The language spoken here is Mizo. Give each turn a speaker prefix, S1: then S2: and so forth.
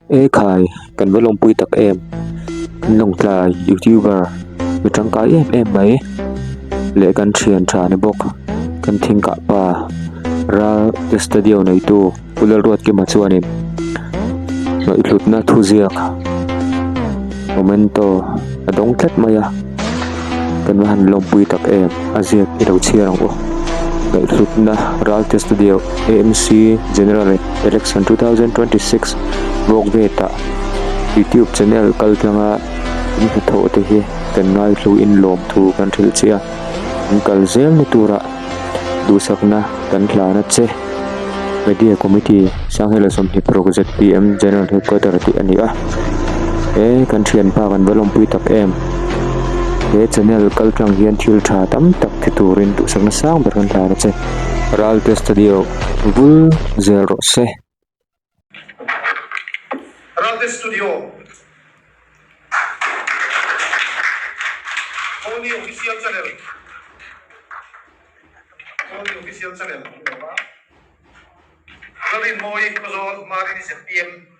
S1: Ekhai, kan va lawmpui tak em? Kan lawngtlai youtuber mi tangkai em em mai leh kan thian tha ni bawk kan thingkah pa Ral te studio neitu Pu Lalruatkima chuanin ngaihhlutna thuziak memento a dawng tlat mai a, kan va han lawmpui tak em a ziak i lo chhiar ang u. Ngaihhlutna Ralte Studio AMC General Election 2026 vawk vetah YouTube channel kal tlanga in hnathawh te hi kan ngaihlu in lawmthu kan hrilh che a, in kal zel ni turah duhsakna kan hlan a che. Media Committee Sanghela 26 zpm General Headquarter tih a ni a, he kan thianpa kan va lawmpui tak em? He channel kal tlang hian thil tha tam tak ti turin duhsakna sang ber kan hlan a che. Ralte Studio vul zel rawh se.
S2: Ralte Studio Pony Official Channel Pony Official Channel Lalrinmawii Khawzawl Marini zpm.